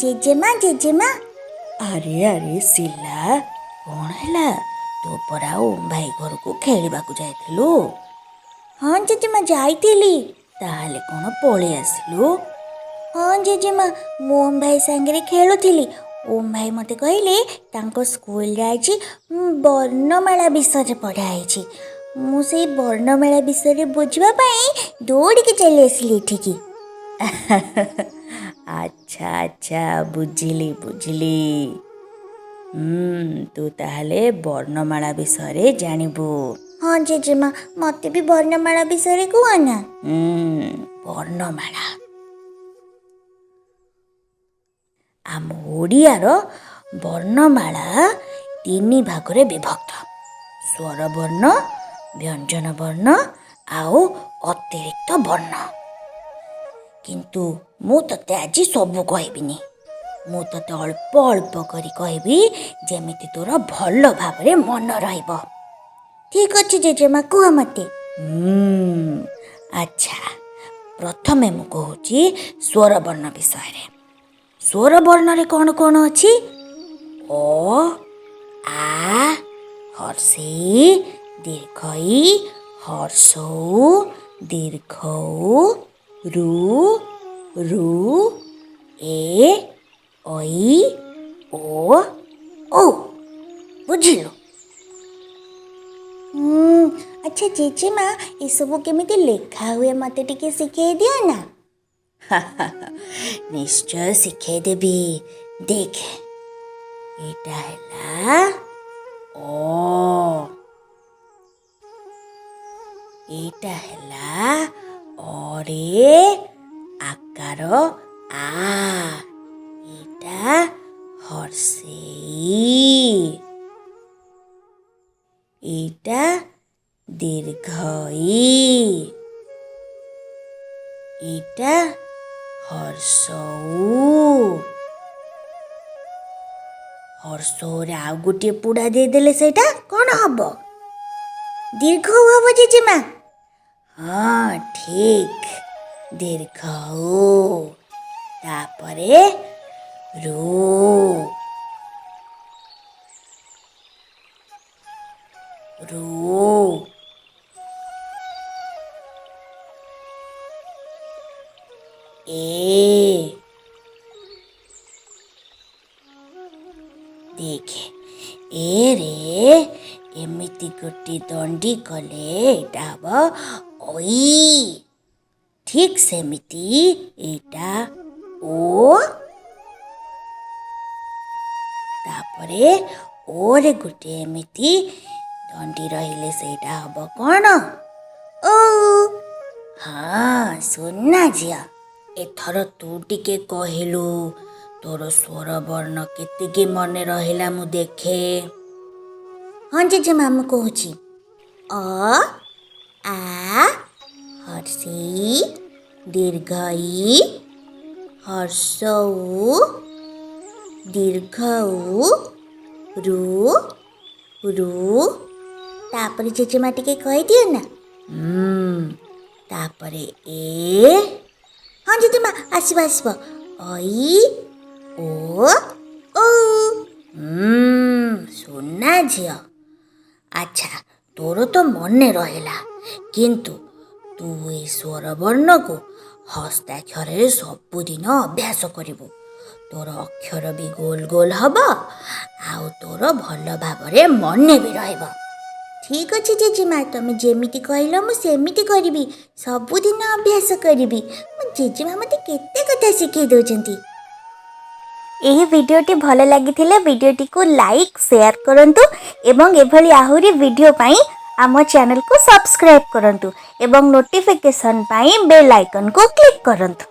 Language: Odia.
ଜେଜେମା, ଜେଜେମା। ଆରେ ଆରେ ଶିଲା, କ'ଣ ହେଲା? ତୁ ପରା ଓମ୍ ଭାଇ ଘରକୁ ଖେଳିବାକୁ ଯାଇଥିଲୁ? ହଁ ଜେଜେମା, ଯାଇଥିଲି। ତାହେଲେ କ'ଣ ପଳେଇ ଆସିଲୁ? ହଁ ଜେଜେମା, ମୁଁ ଓମ୍ ଭାଇ ସାଙ୍ଗରେ ଖେଳୁଥିଲି। ଓମ୍ ଭାଇ ମୋତେ କହିଲେ ତାଙ୍କ ସ୍କୁଲରେ ଆଜି ବର୍ଣ୍ଣମାଳା ବିଷୟରେ ପଢ଼ା ହେଇଛି। ମୁଁ ସେଇ ବର୍ଣ୍ଣମାଳା ବିଷୟରେ ବୁଝିବା ପାଇଁ ଦୌଡ଼ିକି ଚାଲି ଆସିଲି ଏଠିକି। ଆଚ୍ଛା ଆଚ୍ଛା, ବୁଝିଲି ବୁଝିଲି। ତୁ ତାହେଲେ ବର୍ଣ୍ଣମାଳା ବିଷୟରେ ଜାଣିବୁ? ହଁ ଜେଜେମା, ମୋତେ ବି ବର୍ଣ୍ଣମାଳା ବିଷୟରେ କୁହ ନା। ବର୍ଣ୍ଣମାଳା, ଆମ ଓଡ଼ିଆର ବର୍ଣ୍ଣମାଳା ତିନି ଭାଗରେ ବିଭକ୍ତ: ସ୍ୱରବର୍ଣ୍ଣ, ବ୍ୟଞ୍ଜନ ବର୍ଣ୍ଣ ଆଉ ଅତିରିକ୍ତ ବର୍ଣ୍ଣ। କିନ୍ତୁ ମୁଁ ତୋତେ ଆଜି ସବୁ କହିବିନି। ମୁଁ ତୋତେ ଅଳ୍ପ ଅଳ୍ପ କରି କହିବି, ଯେମିତି ତୋର ଭଲ ଭାବରେ ମନ ରହିବ। ଠିକ୍ ଅଛି ଜେଜେମା, କୁହ ମୋତେ। ଆଚ୍ଛା, ପ୍ରଥମେ ମୁଁ କହୁଛି ସ୍ୱରବର୍ଣ୍ଣ ବିଷୟରେ। ସ୍ୱରବର୍ଣ୍ଣରେ କ'ଣ କ'ଣ ଅଛି? ଅ, ଆ, ହର୍ଷେଇ, ଦୀର୍ଘଇ, ହର୍ଷଉ, ଦୀର୍ଘଉ, ରୁ, ରୁ, ଏ, ଐ, ଓ, ଔ। ବୁଝିଲୁ? ଆଚ୍ଛା ଜେଜେମା, ଏସବୁ କେମିତି ଲେଖା ହୁଏ ମୋତେ ଟିକେ ଶିଖେଇ ଦିଅ ନା। ନିଶ୍ଚୟ ଶିଖେଇଦେବି। ଦେଖ, ଏଇଟା ହେଲା ଅ, ଏଇଟା ହେଲା ଅରେ ଆକାର ଆ, ଏଇଟା ହର୍ଷେଇ, ଏଇଟା ଦୀର୍ଘଇ, ଏଇଟା ହର୍ଷଉ। ହର୍ଷଉରେ ଆଉ ଗୋଟିଏ ପୁଡ଼ା ଦେଇଦେଲେ ସେଇଟା କ'ଣ ହବ? ଦୀର୍ଘ ହବ ଜେଜେମା। ହଁ ଠିକ୍, ଦୀର୍ଘ। ତାପରେ ରୁ, ରୁ, ଏ। ଦେଖେ, ଏରେ ଏମିତି ଗୋଟିଏ ଦଣ୍ଡି କଲେ ଏଇଟା ହବ ଐ। ଠିକ୍ ସେମିତି ଏଇଟା ଓ, ତାପରେ ଓରେ ଗୋଟିଏ ଏମିତି ଦଣ୍ଡି ରହିଲେ ସେଇଟା ହବ କ'ଣ? ଓ। ହଁ ସୁନା ଝିଅ, ଏଥର ତୁ ଟିକେ କହିଲୁ, ତୋର ସ୍ୱର ବର୍ଣ୍ଣ କେତିକି ମନେ ରହିଲା ମୁଁ ଦେଖେ। ହଁ ଜେଜେମା, ମୁଁ କହୁଛି। ଅ, ଆ, ହର୍ଷେଇ, ଦୀର୍ଘଇ, ହର୍ଷଉ, ଦୀର୍ଘଉ, ରୁ, ରୁ। ତାପରେ ଜେଜେମା ଟିକେ କହିଦିଅ ନା। ତାପରେ ଏ। ହଁ ଜେଜେମା, ଆସିବ ଆସିବ। ଐ, ଓ, ଔ। ସୁନା ଝିଅ, ଆଚ୍ଛା ତୋର ତ ମନେ ରହିଲା, କିନ୍ତୁ ତୁ ଏ ସ୍ୱରବର୍ଣ୍ଣକୁ ହସ୍ତାକ୍ଷରରେ ସବୁଦିନ ଅଭ୍ୟାସ କରିବୁ। ତୋର ଅକ୍ଷର ବି ଗୋଲ ଗୋଲ ହବ ଆଉ ତୋର ଭଲ ଭାବରେ ମନେ ବି ରହିବ। ଠିକ୍ ଅଛି ଜେଜେମା, ତମେ ଯେମିତି କହିଲ ମୁଁ ସେମିତି କରିବି। ସବୁଦିନ ଅଭ୍ୟାସ କରିବି। ମୋ ଜେଜେମା ମୋତେ କେତେ କଥା ଶିଖେଇ ଦେଉଛନ୍ତି। ଏହି ଭିଡ଼ିଓଟି ଭଲ ଲାଗିଥିଲେ ଭିଡ଼ିଓଟିକୁ ଲାଇକ୍, ସେୟାର କରନ୍ତୁ ଏବଂ ଏଭଳି ଆହୁରି ଭିଡ଼ିଓ ପାଇଁ ଆମ ଚ୍ୟାନେଲକୁ ସବସ୍କ୍ରାଇବ୍ କରନ୍ତୁ ଏବଂ ନୋଟିଫିକେସନ୍ ପାଇଁ ବେଲ୍ ଆଇକନ୍କୁ କ୍ଲିକ୍ କରନ୍ତୁ।